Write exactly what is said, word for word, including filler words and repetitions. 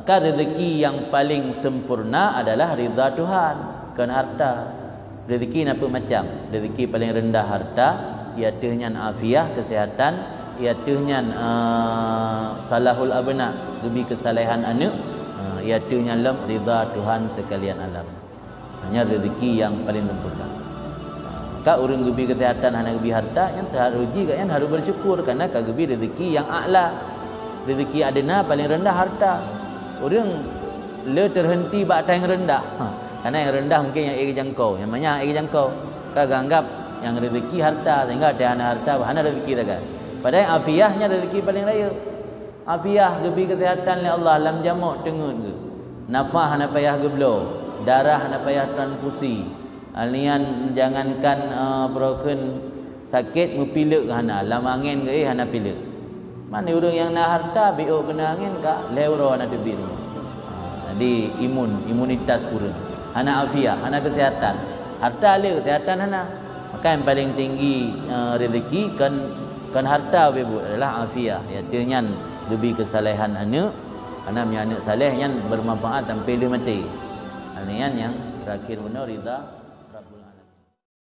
Maka rezeki nyang paleng sempurna adalah ridha Tuhan, kon harta. Rezeki na peuet macam. Rezeki paleng rendah harta, iaitu nyan afiah, kesehatan, iaitu nyan, eh, salahul abna, geubi keusalehan aneuk, eh, iaitu nyan lom ridha Tuhan seukalian alam. Nyan rezeki nyang paleng sempurna. Ka ureuëng geubi keusehatan hana geubi harta, nyan harôh jih gobnyan harôh beusyukur karena ka geubi rezeki nyang a'la. Rezeki adna paleng rendah harta. Ureuëng le teuheunti bak nyang rendah. Ha, karena nyang rendah mungken nyang ék geujangkau, nyang manyang ék geujangkau. Ka geuanggap nyang rezeki harta, sehingga watée hana harta, hana rezeki sagai. Padahai afiah nyan rezeki paleng rayeuk. Afiah geubi keusehatan lé Allah lam jamok teungeut geuh. Nafah hana payah geubloe, darah hana payah transfusi. Alian jangankan, eh, peurokheun sakét, meupileuk hana, lam angén geuéh hana pileuk. Mani ureuëng nyang na harta, biôk keuneuk angén ka lhée uroe hana teubiet rumoh. Ha, jadi imun, imunitas kureueng. Hana afiah, hana keusehatan. Harta le, keusehatan hana. Maka nyang paleng tinggi, eh, rezeki kon, kon harta ubé buet, adalah afiah, iaitu nyan geubi keusalehan aneuk, karena meunyoe aneuk saleh nyan bermanfaat sampai lheueh maté. Nyan nyang terakhir bunoe ridha